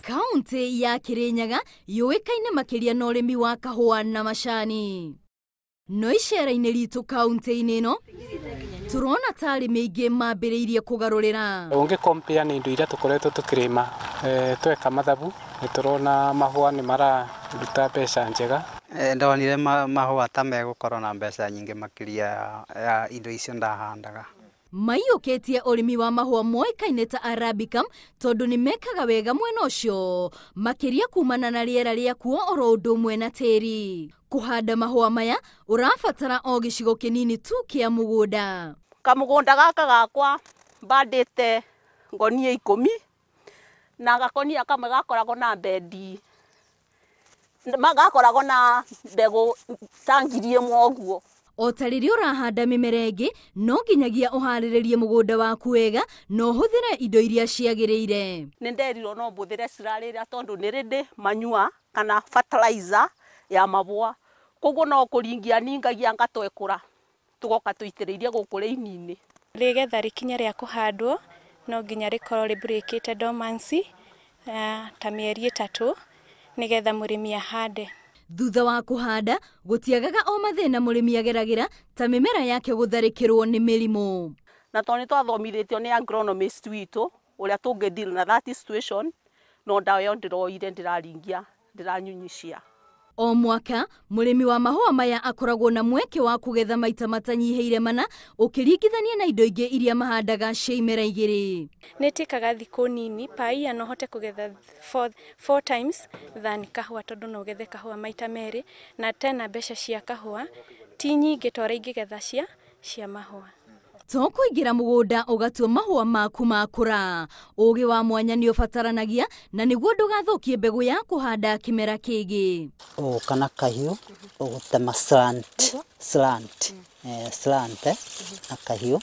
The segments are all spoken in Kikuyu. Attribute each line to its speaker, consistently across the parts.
Speaker 1: Kaunti ya Kirinyaga yũĩkaine makĩria na ũrĩmi wa kahũa na macani. No icera-inĩ ritũ kaunti-inĩ ĩno tũrona ta arĩmi aingĩ mambĩrĩirie kũgarũrĩra.
Speaker 2: Ũngĩ compare na indo iria tũkoretwo tũkĩrĩma tweka mathabu nĩ tũrona mahũa nĩ mararuta mbeca njega.
Speaker 3: Ndonire mahũa ta megũkorwo na mbeca nyingĩ makĩria ya indo icio ndahandaga.
Speaker 1: Maiyũkĩtie ũrĩmi wa mahũa moĩkaine ta Arabica tondũ nĩ mekaga wega mwena ũcio makĩria kumana na rĩera rĩa kuo oro ũndũ ũmwe na tĩri. Kũhanda mahũa maya ũrabatara o gĩcigo kĩnini tu kĩa mũgũnda.
Speaker 4: Kamũgũnda gaka gakwa mbandĩte ngonia 10 na gakonia kamwe gakoragwo na mbendi gakoragwo na mbegũ ta 1000 ũguo.
Speaker 1: O ta rĩrĩa ũrahanda mĩmera ĩngĩ no nginyagia ũharĩrĩrie mũgũnda waku wega na ũhũthĩre indo iria ciagĩrĩire.
Speaker 4: Nĩ nderirwo no mbũthĩre slurry ĩrĩa tondũ nĩ rĩndĩ manyua kana fertilizer ya mabũa, koguo no kũringia ningagia ngatwekũra tũgoka tũitĩrĩirie gũkũ rĩini-inĩ.
Speaker 5: Rĩgetha rĩkinya rĩa kũhandwo no nginya rĩkorwo rĩbreakĩte dormancy ta mĩeri 3 nĩgetha mũrĩmi ahande.
Speaker 1: Thutha wa kũhanda gũtiagaga o mathĩna mũrĩmi ageragĩra ta mĩmera yake gũtharĩkĩrwo nĩ mĩrimũ.
Speaker 4: Na tondũ nĩ twathomithĩtio nĩ agronomist witũ ũrĩa tũngĩ deal na that situation, no ndawa ĩyo ndĩroire ndĩraringia ndĩranyunyucia.
Speaker 1: O mwaka mũrĩmi wa mahũa maya akoragwo na mweke wa kũgetha maita matanyihĩire mana ũkĩringithania na indo ingĩ iria mahandaga cia imera 2.
Speaker 5: Nĩ ĩtĩkaga thikũ nini paia no hote kũgetha 4 times than kahũa tondũ no ũgethe kahũa maita 2 na tena mbeca cia kahũa ti nyingĩ ta ũrĩa ingĩgetha cia mahũa.
Speaker 1: To kũingĩra mũgũnda ũgatua mahũa maku makũra. Ũgĩ wa mwanya nĩ ũbataranagia na nĩguo ndũgathũkie mbegũ ya kũhanda kĩmera kĩngĩ.
Speaker 6: Ũgũka na kahiũ ũgũtema slant slant slant na kahiũ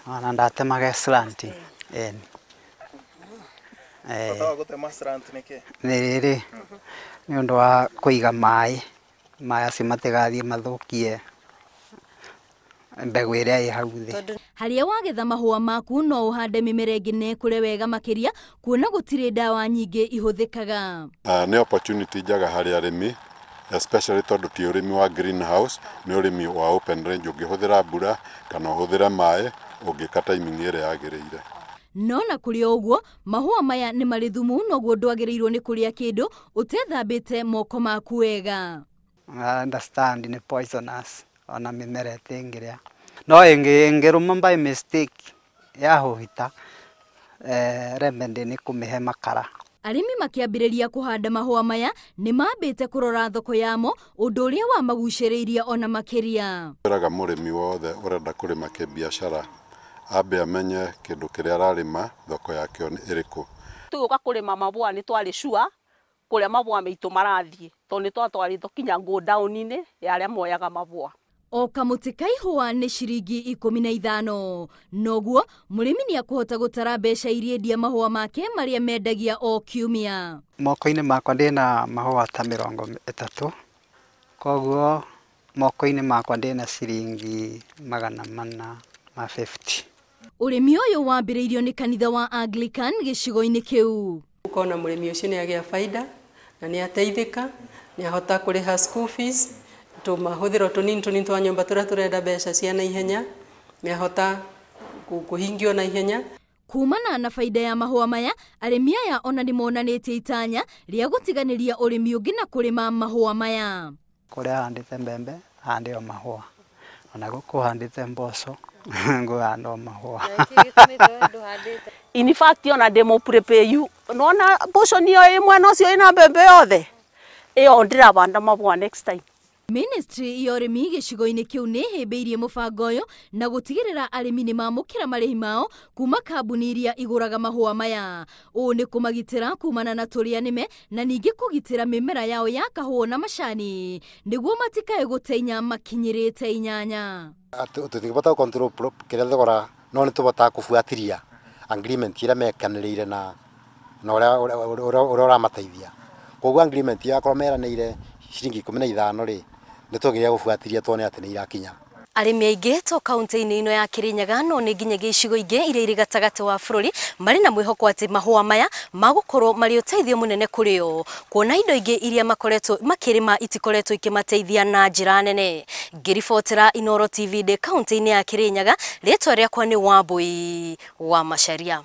Speaker 3: ona ndatemaga slant.
Speaker 7: Bata wa gũtema slant nĩkĩ?
Speaker 3: Nĩ rĩrĩ nĩ ũndũ wa kũiga maĩ maĩ acio matigathiĩ mathũkie mbegũ ĩrĩa ĩ hau thĩ.
Speaker 1: Harĩa wagetha mahũa maku no ũhande mĩmera ĩngĩ na ĩkũre wega makĩria kuona gũtirĩ ndawa nyingĩ ihũthĩkaga.
Speaker 8: Nĩ opportunity njega harĩ arĩmi especially tondũ ti ũrĩmi wa greenhouse, nĩ ũrĩmi wa open range ũngĩhũthĩra mbura kana ũhũthĩre maĩ ũngĩka timing ĩrĩa yagĩrĩire.
Speaker 1: No na kũrĩ o ũguo mahũa maya nĩ marĩ thumu noguo ndwagĩrĩirwo nĩ kũrĩa kĩndũ ũtethambĩte moko maku wega.
Speaker 3: I understand nĩ poisonous ona mĩmera ĩtingĩrĩa no ĩngĩrũma by mistake yahũhita remedy nĩ kũmĩhe makara.
Speaker 1: Arĩmi makĩambĩrĩria kũhanda mahũa maya nĩ mambĩte kũrora thoko yamo ũndũ ũrĩa wamagucĩrĩirie ona makĩria.
Speaker 8: Wĩraga mũrĩmi wothe ũrenda kũrĩma kĩbiacara ambe amenye kĩndũ kĩrĩa ararĩma thoko yakĩo nĩ ĩrĩkũ.
Speaker 4: Tũgĩũka kũrĩma mabũa nĩ twarĩ sure kũrĩa mabũa maitũ marathiĩ tondũ nĩ twatwarĩtwo kinya godown-inĩ ya arĩa moyaga mabũa.
Speaker 1: O kamũtĩ ka ihũa nĩ ciringi 15 noguo mũrĩmi nĩ akũhota gũtara mbeca iria endia mahũa make marĩa mendagia o kiumia.
Speaker 3: Moko-inĩ makwa ndĩna mahũa ta 30 koguo moko-inĩ makwa ndĩna ciringi 450.
Speaker 1: Ũrĩmi ũyũ wambĩrĩirio nĩ kanitha wa Anglican gĩcigo-inĩ kĩu.
Speaker 9: Ũkona mũrĩmi ũcio nĩ agĩa faida na nĩ ateithĩka nĩ ahota kũrĩha school fees tũmahũthĩro tũnini tũnini twa nyũmba tũrĩa tũrenda mbeca cia naihenya nĩ ahota kũhingio naihenya.
Speaker 1: Kumana na faida ya mahũa maya arĩmi aya ona nĩ monanĩtie itanya rĩa gũtiganĩria ũrĩmi ũngĩ na kũrĩma mahũa maya.
Speaker 3: Kũrĩa handĩte mbembe hande o mahũa ona gũkũ handĩte mboco ngũhanda o mahũa.
Speaker 4: In fact ona ndĩ mũprepare nona mboco nĩyo ĩ mwena ũcio ĩna mbembe yothe ĩyo ndĩravanda mabũa next time.
Speaker 1: Ministry ya ũrĩmi gĩcigo-inĩ kĩu nĩ ĩhĩmbĩirie mũbango ũyũ na gũtigĩrĩra arĩmi nĩ mamũkĩra marĩhi mao kuma kambuni iria igũraga mahũa maya. Ũũ nĩ kũmagitĩra kumana na tũrĩa nĩme na ningĩ kũgitĩra mĩmera yao ya kahũa na macani nĩguo matikae gũteinya makinyĩrĩte 8.
Speaker 10: Tũtingĩbota control kĩrĩa thogora no nĩ tũbotaga kũbuatĩria agreement ĩrĩa mekanĩrĩire na ũrĩa ũramateithia. Koguo agreement yakorwo meranĩire ciringi 15 rĩ nĩ tũgeria gũbuatĩria tuone atĩ nĩ irakinya.
Speaker 1: Arĩmi aingĩ to kaunti-inĩ ĩno ya Kirinyaga no nĩ nginyagia icigo ingĩ iria irĩ gatagatĩ wa bũrũri marĩ na mwĩhoko atĩ mahũa maya magũkorwo marĩ ũteithio mũnene kũrĩ o, kuona indo ingĩ iria makoretwo makĩrĩma itikoretwo ikĩmateithia na njĩra nene. Ngĩribotera Inooro TV ndĩ kaunti-inĩ ya Kirinyaga, rĩtwa rĩakwa nĩ Wambui wa Macharia.